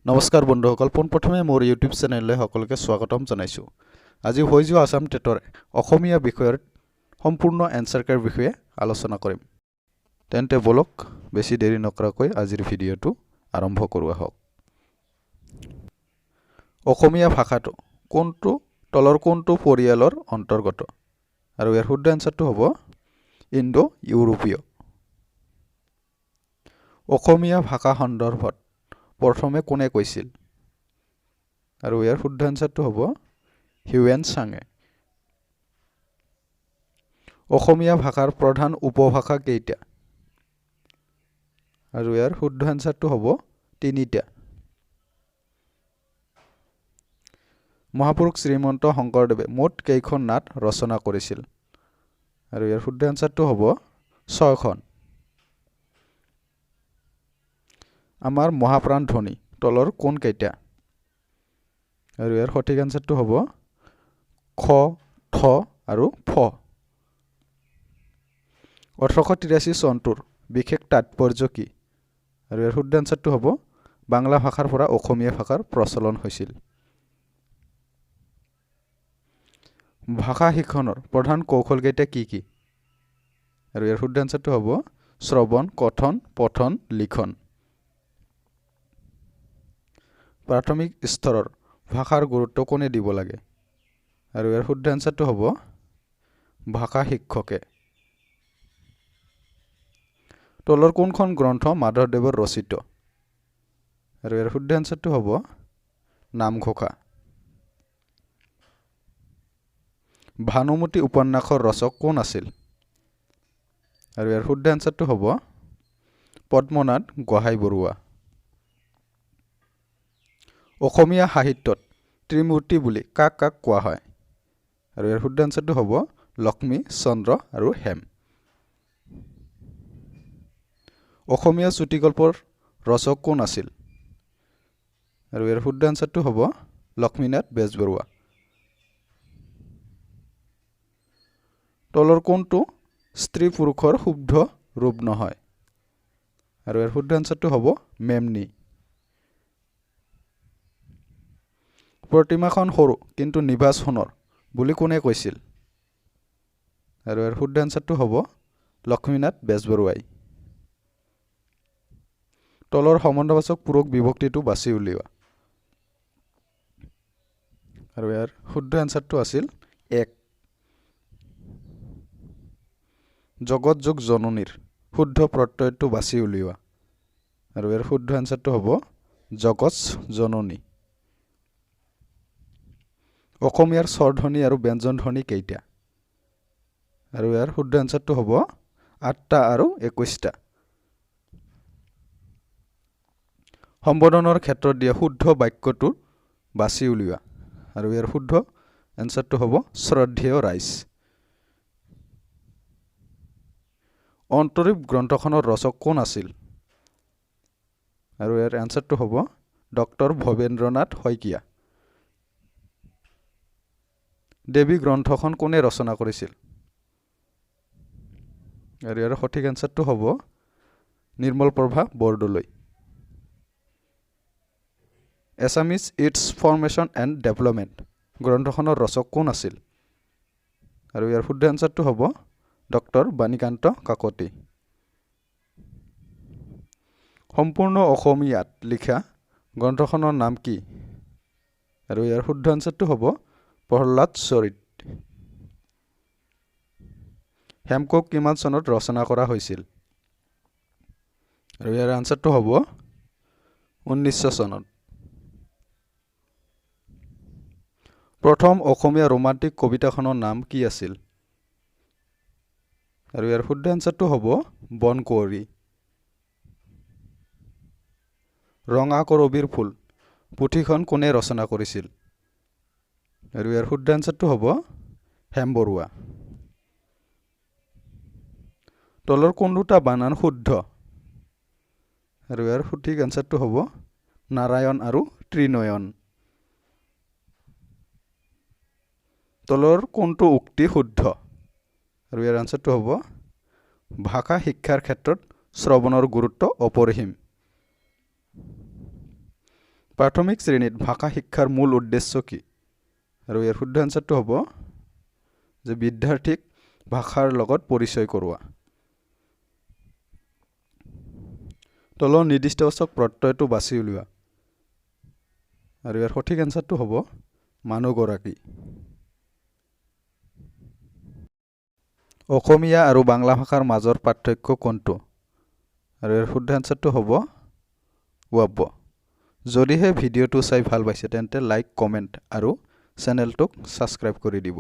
নমস্কাৰ বন্ধুসকল, পোনপ্ৰথমে মোৰ ইউটিউব চেনেললৈ সকলোকে স্বাগতম জনাইছোঁ। আজি হৈ যোৱা আছাম টেটৰ অসমীয়া বিষয়ৰ সম্পূৰ্ণ এনচাৰ কীৰ বিষয়ে আলোচনা কৰিম। তেন্তে ব'লক, বেছি দেৰি নকৰাকৈ আজিৰ ভিডিঅ'টো আৰম্ভ কৰোঁ আহক। অসমীয়া ভাষাটো কোনটো তলৰ কোনটো পৰিয়ালৰ অন্তৰ্গত? আৰু ইয়াৰ শুদ্ধ এনচাৰটো হ'ব ইণ্ডো ইউৰোপীয়। অসমীয়া ভাষা সন্দৰ্ভত প্ৰথমে কোনে কৈছিল? আৰু ইয়াৰ শুদ্ধ এনচাৰটো হ'ব হিউৱেন চাঙে। অসমীয়া ভাষাৰ প্ৰধান উপভাষা কেইটা? আৰু ইয়াৰ শুদ্ধ এনচাৰটো হ'ব তিনিটা। মহাপুৰুষ শ্ৰীমন্ত শংকৰদেৱে মুঠ কেইখন নাট ৰচনা কৰিছিল? আৰু ইয়াৰ শুদ্ধ এনচাৰটো হ'ব ছয়খন। আমাৰ মহাপ্ৰাণ ধ্বনি তলৰ কোনকেইটা? আৰু ইয়াৰ সঠিক এনচাৰটো হ'ব খ, থ আৰু ফ। 1883 চনটোৰ বিশেষ তাৎপৰ্য কি? আৰু ইয়াৰ শুদ্ধ এনচাৰটো হ'ব বাংলা ভাষাৰ পৰা অসমীয়া ভাষাৰ প্ৰচলন হৈছিল। ভাষা শিক্ষণৰ প্ৰধান কৌশলকেইটা কি কি? আৰু ইয়াৰ শুদ্ধ এনচাৰটো হ'ব শ্ৰৱণ, কথন, পঠন, লিখন। প্ৰাথমিক স্তৰৰ ভাষাৰ গুৰুত্ব কোনে দিব লাগে? আৰু ইয়াৰ শুদ্ধ এনচাৰটো হ'ব ভাষা শিক্ষকে। তলৰ কোনখন গ্ৰন্থ মাধৱদেৱৰ ৰচিত? আৰু ইয়াৰ শুদ্ধ এনচাৰটো হ'ব নামঘোষা। ভানুমতী উপন্যাসৰ ৰচক কোন আছিল? আৰু ইয়াৰ শুদ্ধ এনচাৰটো হ'ব পদ্মনাথ গোহাঁই বৰুৱা। অসমীয়া সাহিত্যত ত্ৰিমূৰ্তি বুলি কাক কাক কোৱা হয়? আৰু ইয়াৰ শুদ্ধ এনচাৰটো হ'ব লক্ষ্মী, চন্দ্ৰ আৰু হেম। অসমীয়া চুটিগল্পৰ ৰচক কোন আছিল? আৰু ইয়াৰ শুদ্ধ এনচাৰটো হ'ব লক্ষ্মীনাথ বেজবৰুৱা। তলৰ কোনটো স্ত্ৰী পুৰুষৰ শুদ্ধ ৰূপ নহয়? আৰু ইয়াৰ শুদ্ধ এনচাৰটো হ'ব মেমনি। প্ৰতিমাখন সৰু কিন্তু নিভাঁজ সোণৰ বুলি কোনে কৈছিল? আৰু ইয়াৰ শুদ্ধ এনচাৰটো হ'ব লক্ষ্মীনাথ বেজবৰুৱাই। তলৰ সম্বন্ধবাচক পূৰক বিভক্তিটো বাছি উলিওৱা। আৰু ইয়াৰ শুদ্ধ এনচাৰটো আছিল এক। জগত যোগ জননীৰ শুদ্ধ প্ৰত্যয়টো বাছি উলিওৱা। আৰু ইয়াৰ শুদ্ধ এনচাৰটো হ'ব জগত জননী। অসমীয়াৰ স্বৰধ্বনি আৰু ব্যঞ্জন ধ্বনি কেইটা? আৰু ইয়াৰ শুদ্ধ এনচাৰটো হ'ব 8টা আৰু 21টা। সম্বোধনৰ ক্ষেত্ৰত দিয়া শুদ্ধ বাক্যটো বাছি উলিওৱা। আৰু ইয়াৰ শুদ্ধ এনচাৰটো হ'ব শ্ৰদ্ধেয় ৰাইজ। অন্তৰীপ গ্ৰন্থখনৰ ৰচক কোন আছিল? আৰু ইয়াৰ এনচাৰটো হ'ব ডক্টৰ ভৱেন্দ্ৰনাথ শইকীয়া। দেৱী গ্ৰন্থখন কোনে ৰচনা কৰিছিল? আৰু ইয়াৰ সঠিক এনচাৰটো হ'ব Nirmal Prabha Bordoloi. Assamese its formation and development গ্ৰন্থখনৰ ৰচক কোন আছিল? আৰু ইয়াৰ শুদ্ধ এনচাৰটো হ'ব ডক্টৰ বাণীকান্ত কাকতি। সম্পূৰ্ণ অসমীয়াত লিখা গ্ৰন্থখনৰ নাম কি? আৰু ইয়াৰ শুদ্ধ এনচাৰটো হ'ব প্ৰহ্লাদ চৰিত। হেমকোষ কিমান চনত ৰচনা কৰা হৈছিল? আৰু ইয়াৰ আনচাৰটো হ'ব 1900 চনত। প্ৰথম অসমীয়া ৰোমান্টিক কবিতাখনৰ নাম কি আছিল? আৰু ইয়াৰ শুদ্ধ এনচাৰটো হ'ব বনকুঁৱৰী। ৰঙা কৰবীৰ ফুল পুথিখন কোনে ৰচনা কৰিছিল? আৰু ইয়াৰ শুদ্ধ এনচাৰটো হ'ব হেম বৰুৱা। তলৰ কোন দুটা বানান শুদ্ধ? আৰু ইয়াৰ সঠিক এনচাৰটো হ'ব নাৰায়ণ আৰু ত্ৰিনয়ন। তলৰ কোনটো উক্তি শুদ্ধ? আৰু ইয়াৰ এনচাৰটো হ'ব ভাষা শিক্ষাৰ ক্ষেত্ৰত শ্ৰৱণৰ গুৰুত্ব অপৰিসীম। প্ৰাথমিক শ্ৰেণীত ভাষা শিক্ষাৰ মূল উদ্দেশ্য কি? আৰু ইয়াৰ শুদ্ধ এনচাৰটো হ'ব যে বিদ্যাৰ্থীক ভাষাৰ লগত পৰিচয় কৰোৱা। তলৰ নিৰ্দিষ্টবাচক প্ৰত্যয়টো বাছি উলিওৱা। আৰু ইয়াৰ সঠিক এনচাৰটো হ'ব মানুহগৰাকী। অসমীয়া আৰু বাংলা ভাষাৰ মাজৰ পাৰ্থক্য কোনটো? আৰু ইয়াৰ শুদ্ধ এনচাৰটো হ'ব ৱাব্য। যদিহে ভিডিঅ'টো চাই ভাল পাইছে, তেন্তে লাইক, কমেণ্ট আৰু চেনেলটোক ছাবস্ক্ৰাইব কৰি দিব।